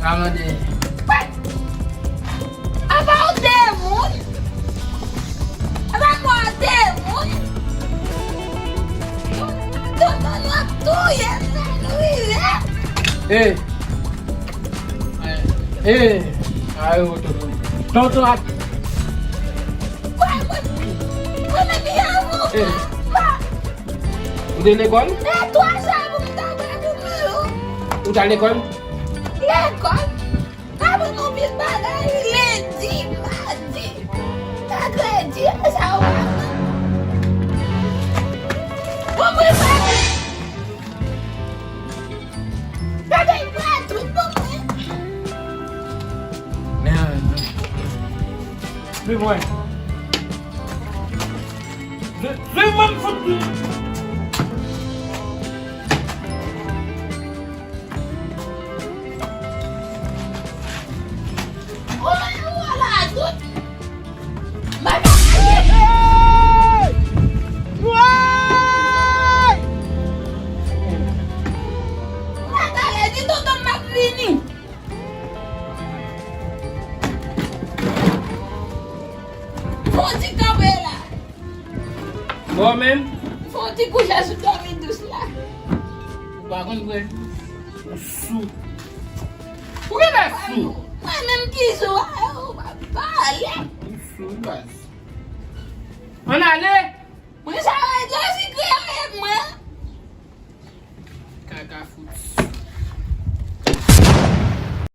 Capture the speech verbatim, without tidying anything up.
Pa mande. Apa w demoun? Apa mwen demoun? Tonton nou ap touye m nan nou rive. Hey. Hey. Ayo, tonton. Tonton ap. Mwen, mwen, mwen menm yon avoka. Hey. Ou te lekòl? E twa sa pou m ta wè pou mwen. Ou t al lekòl? Lekòl? Apre nou vin bagay lendi, madi, mèkredi, e sa yo pa fè. Bon, mwen pa. Gade, mwen tout bon, mwen. Men, men. Suiv mwen. Suiv mwen, m fout. Fon ti kanpe la. Bon menm. Fon ti kouche sou dòmi dous la. Ou pa konn vre. Ou sou. Ou genlè sou. Mwen menm ki sou a, ou pa pale. Ou sou baz. Ann ale. Mwen sa yo